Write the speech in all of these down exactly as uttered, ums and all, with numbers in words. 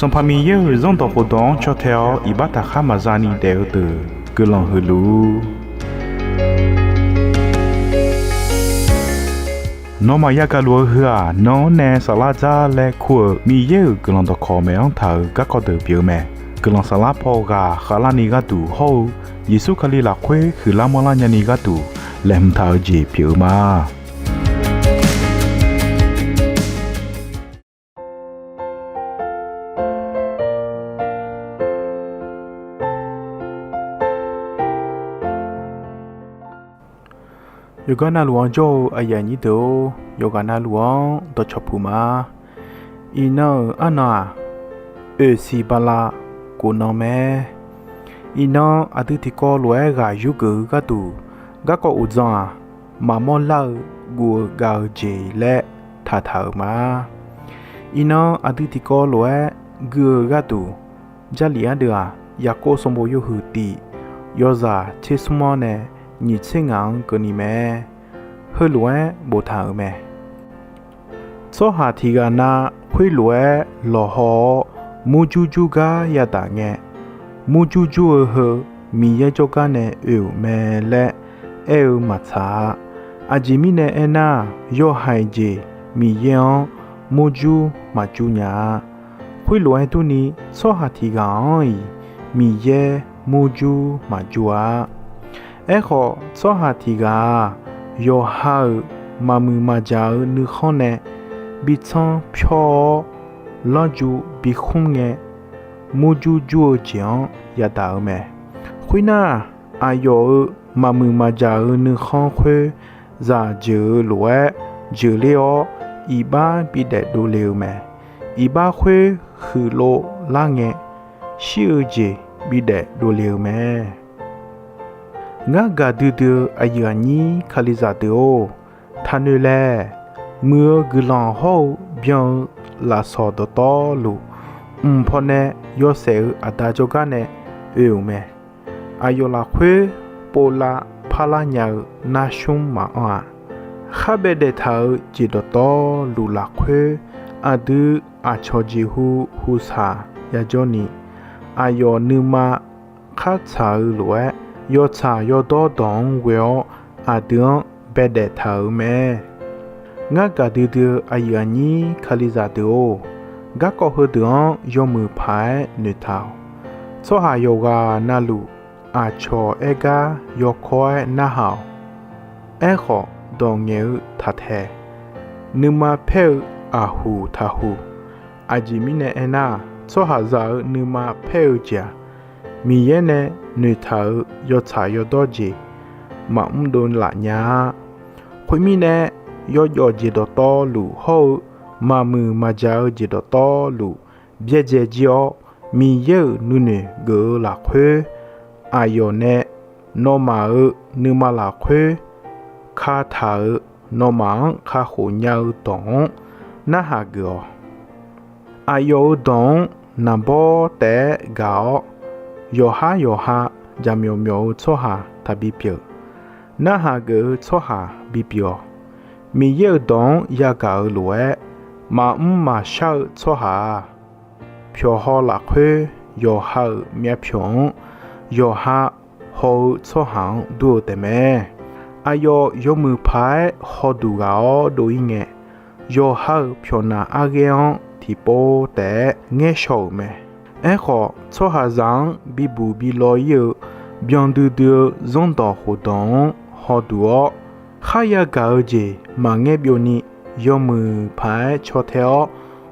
Sanqpaq Miqyaer-euq Zanrdawq khofdawq-anr caw tae-awr iqbax taqkhar maqza ni daef-eu deuq guiqlanq huiq luf-ur. Nawmaf yagaq luf-eu heu-aq, nan-anr nae saflar dzar laer kur-euq Miqyaer-euq guiqlanq dawqkawq maeq-anr taq-euq garkawv deuq pyeuf-eu mae. Guiqlanq saflar paw ghaq khavlarni gharduq hawr-eu Yeqsur Kali lafkhoer huiqlar manrlar nyani gharduq laeqhmq taq-eu jeq pyeuf-eu ma. Yawqgar navluf-anr jawr-eu aqyuif aqnyir deuq-or, yawqghaq navluf-anr dawqcawq puq ma. Iqnan-euq arnan-aq, oeqsiq bala kof nan mae. Iqnan aqdui tiqkawv lof-aer ghaq yurgeuf-eu gharduq, garkawv uqdzan-aq, maqmawr lar-eu guv-eu gav-eu jeq laer taqtaq-euq ma. Iqnan aqdui tiqkawv lof-aer gui-eu gharduq, Jarlif ardeuv-aq, Yaqkov sanqbof yawhuiq tiq, yawzaq tser smr-anr nae nyiq tser ngaq-anr keuvni mae. Heulof-aer boftaq-euq mae. Tsawrhaq tiq ghaq na khoerlof-aer lawqhaw-awr, murjur jur gar yadaq ngae, murjur jur-eu heu Miqyaer jawrgar nae oe-euq mae laer aer-eu maqtsaq-a. Aqjeq mirnae aernar, yawhaiq jeq Miqyaer-anr murjur maqjur nya-a. Khoerlof-aer durni, tsawrhaq tiq ghaq-anr-iq Miqyaer murjur maqjur-a. Aerkhawf, tsawrhaq tiq ghaq-aq, yawqha-euq maqmuiq maqjaq-eu nuikhanr nae bitsanr pyawr-awr, lanrju bikhmr ngae, murjur jur-eu jeq-anr yadaq-eu mae. Khoernar, aqyawf-euq maqmuiq maqjaq-eu nuikhanr khoer zaq jeuq-eu lof-aer jeuqler-awr, iqbax bidaef dovle-eu mae. Iqbax khoer huiqlov lar ngae, shir-eu jeq bidaef dovle-eu mae. Ngar gaqdui dui-eu aqyuif aqnyir Kalizaq deuq-or, taqnoeq laeq. Muiq-eu guiqlanq hawr-eu byan-eu lafsawq dawqtawvluf, mq pawnae yawshaef-eu aqda jawrgar nae oe-euq mae. Aqyawf lafkhoer povlav parlar nya-eu narsmr maqanr-a. Khar baedaef taq-eu jeq dawqtawvluf lafkhoer, aqdui aqcawq jeqhu huqsaq yajawrni, aqyawf nuima khar tsaq-eu lof-aer, yawtsaq yawdawr dawq-anr ghoe-awr aqdui-anr baedaef taq-euq mae. Ngar gaqdui dui-eu aqyuif aqnyir Kalizaq deuq-or, garkawv heudeuq-anr yawmuiq paq-aer noeqtaq-awq. Tsawrhaq yawqghaq navluf aqcawq aer gar yawkawr-aer narhaq-awq. Aerkhawf, dawq ngaeq-eu taqtaeq, nuima paer-eu aqhuq taqhuq. Aqjeq mirnae aernar, tsawrhaqzaq-euq nuima paer-eu jeq-aq, Miqyaer nae noeqtaq-euq yawtsaq yawdawr jeq maqmr dovlaf nya-a. Khoermirnae, yawjawf jeq dawqtawvluf hawr-eu maqmuiq maqjaq-eu jeq dawqtawvluf byaerdzae jir-awr, Miqyaer-euq nuinoeq geuf-eu lafkhoer, aqyawf nae nawmaf-euq nuima lafkhoer kataq-euq, nawmaf-anr kakhof nya-eu dawq-anr narhaq geuf-awq. Aqyawf-euq dawq-anr naqbawr taef-aer gaq-awr, yawqhar yawqha jaqmyawf myawf-eu tsawrhaq taqbi pyeuf. Narhaq geuf-eu tsawrhaq bipyeuf-awq. Miqyaer-euq dawq-anr yagaq-eu lof-aer maqmr maqshar-eu tsawrhaq-aq, pyawqhaw lafkhoer yawqha-euq myavpyawq-anr yawqha haw-eu tsawrhaq-anr dur-eu taefmae. Aqyawf yawmuiq paq-aer hawduq ghaq-awr dov-ir ngae, yawqha-euq pyawqnaq arghaer-anr tiqpov taef-aer ngaershaw-euq mae. Aerkhawf, tsawrhaqzaq-anr bibuq bi law-ir-eu byan duidui-eu zanrdawq khofdawq-anr hawduq-awr, kharya gaq-eu jeq maqngaer byovni, yawmuiq paq-aer caw tae-awr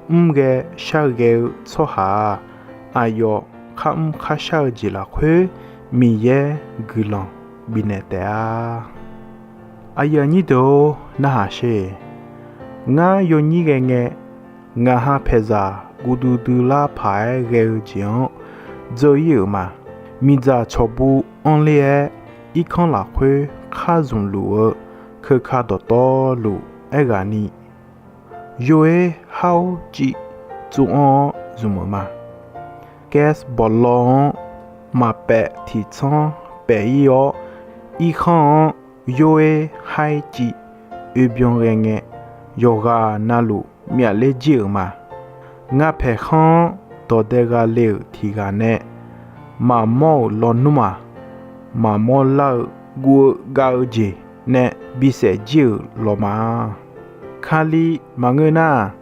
mrghae sharghae-eu tsawrhaq-aq, aqyawf kharmr kharshar-eu jeq lafkhoer Miqyaer guiqlanq bifnaeq taef-a. Aqyuif aqnyir deuq-or, narhaq sher. Ngar yawnyir ghae ngae, ngaq ha paeqzaq guv duidui lar paq-aer ghae-eu jeq-anr dzeur-ir-euq ma. Miqdzaq cawqbu anrler-aer, irkanr lafkhoer khar zmq luf-eu keuka dawqtawvluf aerghaqni, yo-aer har-or civ tsuv anr-awr zmq-euq ma. Gas bawqlaw-anr maqpaef tiqtsanr paef-ir-awr, irkanr-anr yo-aer har-ir civ oe byan ghae ngae, yawqghaq navluf myafler jir-euq ma. Ngaq paeq khanr-anr dawqdae gha le-euq tiq ghaq nae maqmawr-euq lawnmr-aq, maqmawr lar-eu guv-eu gav-eu jeq nae bisaef jir-euq lawqma. Kali maqngeur nar-aq,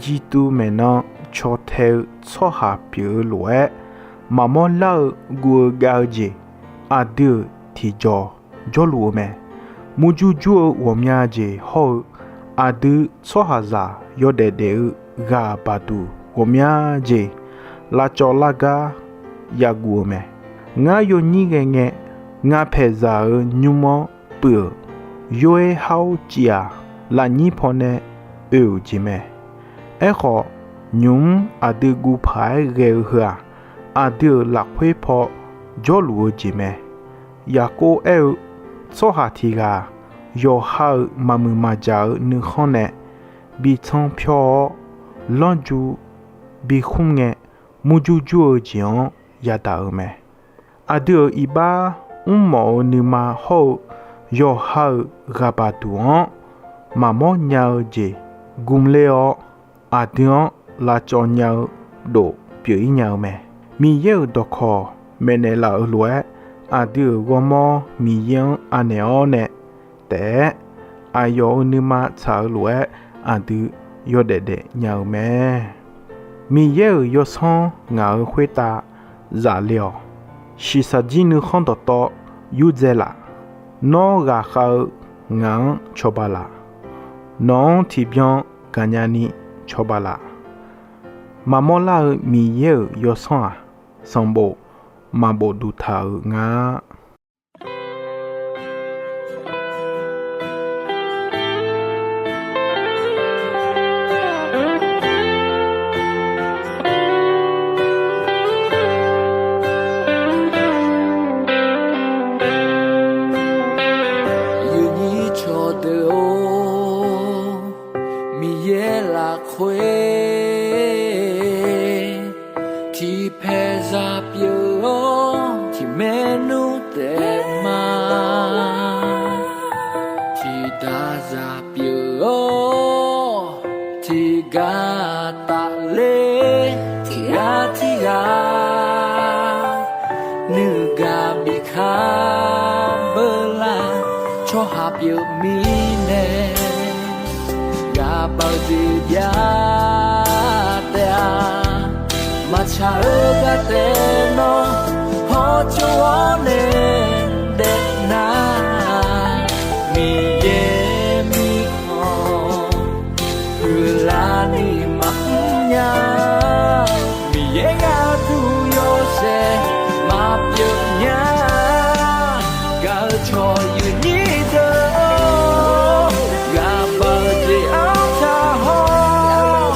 jituv maeqnan caw tae-eu tsawrhaq pyeuf-eu lof-aer, maqmawr lar-eu guv-eu gav-eu jeq aqdui-euq tiqjawq jawrluf-eu mae. Murjur jur-eu ghawqmya jeq hawr-eu, aqdui tsawrhaqzaq yawdaef daef-eu ghaq baqduq ghawqmya jeq lavcawv lar gar yaguv-eu mae. Ngar yawnyir ghae ngae, nga paeqzaq-euq nymr-anr puiv-euq, yo-aer har-awr civ-aq, lafnyir pawnae oe-euq jeq mae. Aerkhawf, nymq-mr aqdui guv paq-aer ghae-eu heu-aq, aqdui-euq lafkhoer paw jawrluf-eu jeq mae. Yaqkov aer-eu, tsawrhaq tiq ghaq yawqha-euq maqmuiq maqjaq-eu nuikhanr nae bi tsanr pyawr-awr, lanrju bi khmr ngae, murjur jur-eu jeq-anr yadaq-euq mae. Aqdui-euq iqbax mrmawf-eu nuima hawr-eu, yawqha-euq ghaq baqduq-anr maqmawr nya-eu jeq gmler-awr, aqdui-anr lavcawv nya-eu dof pyeuf-ir nya-eu mae. Miqyaer-euq dawqkawq maeqnaeq laf-euq lof-aer, aqdui-euq ghawrmawr Miqyaer-anr anaeq-awr nae taef-aer, aqyawf-euq nuima tsaq-eu lof-aer aqdui yawdaef daef nya-eu mae. Miqyaer-euq yawsanr ngaq-euq khoertav zaf le-awq. Shiqshaq jir nuikhanr dawqtawv yurdzae laf. Nawr ghaqkhav-eu ngaq-anr cawba laf. Nawq-anr tiqbyan gaqnya ni cawba laf. Maqmawr lar-eu Miqyaer-euq yawsanr-aq, sanqbof maqbof duq taq-euq nga. Yawnyir cawqdeuq-or, Miqyaer lafkhoer tiqpaeq zaq pyeuf-awr, tiqmaer nmr taef ma. Tiqdaq zaq pyeuf-awr, tiqgar tafler, tiqghaq tiqghaq nuigaq bikaq beular, tsawrhaq pyeuf mirnae ghaqbav-eu jeq jav taef-a. Maqtsaq-eu gar taef nawr hawtsov-awr nae daef nar, Miqyaer mirkhanq huiqlar ni maqmr nya. Miqyaer gharduq yawshaef maqpyeuf nya. Gaq-eu cawq yawnyir deuq-or, ghaqbav-eu jeq-anr taq haw.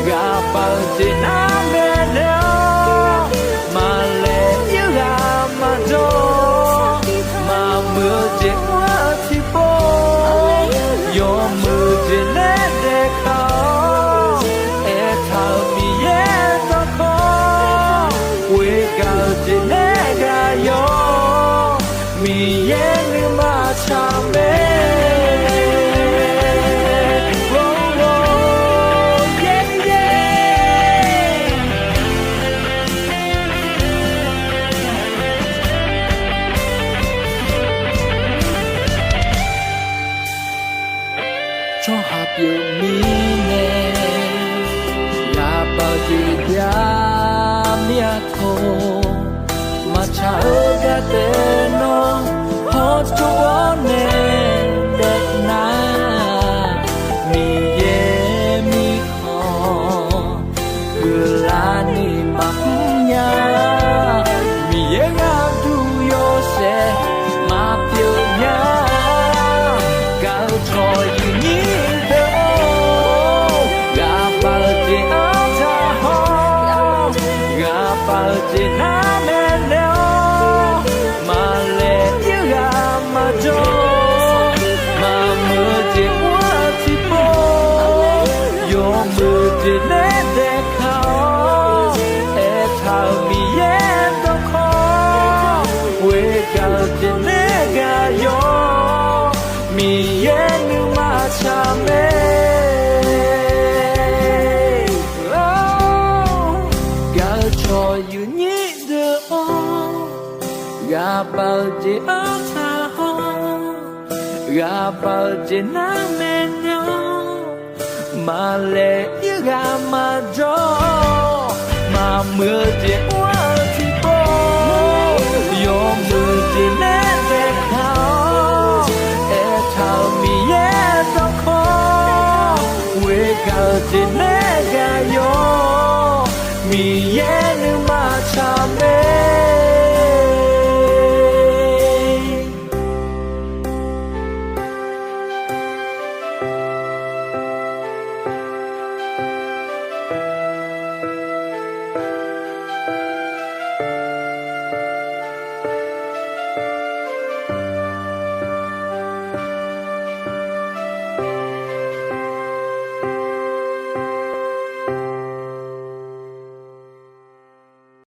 Ghaqbav-eu jeq nar maeqnaeq-awr, maqlaeq ir ghaq maqjawr. Maqmuiq-eu jeq mr-eu tiqpov, yawmuiq jeq nae daefkaq-awr, aertaq-euq Miqyaer dawqkawq, ghoegaq-eu jeq nae ghaq yawr, Miqyaer nuima tsaq mae. Tsawrhaq pyeuf mirnae ghaqbav-eu jeq jav mir-a tawq. Maqtsaq-eu gar taef nawr hawtsov-awr nae daef nar, Miqyaer mirkhanq huiqlar ni maqmr nya. Miqyaer gharduq yawshaef maqpyeuf nya. Gaq-eu cawq yawnyir deuq-or, ghaqbav-eu jeq-anr taq haw. Ghaqbav-eu jeq nar maeqnaeq-awr, maqlaeq ir ghaq maqjawr. Maqmuiq-eu jeq mr-eu tiqpov, yawmuiq jeq nae daefkaq-awr, aertaq-euq Miqyaer dawqkawq, ghoegaq-eu jeq nae ghaq yawr, Miqyaer nuima tsaq mae. Paq-eu jeq nar maeqnan-awr, maqlaeq-ir ghaq maqjawr, maqmuiq-eu jeq mr-eu tiqpov, yawmuiq jeq nae daeqkaq-awr, aertaq-euq Miqyaer dawrkawr, ghoegaq-eu jeq nae ghaq yawr, Miqyaer nuima tsaq mae.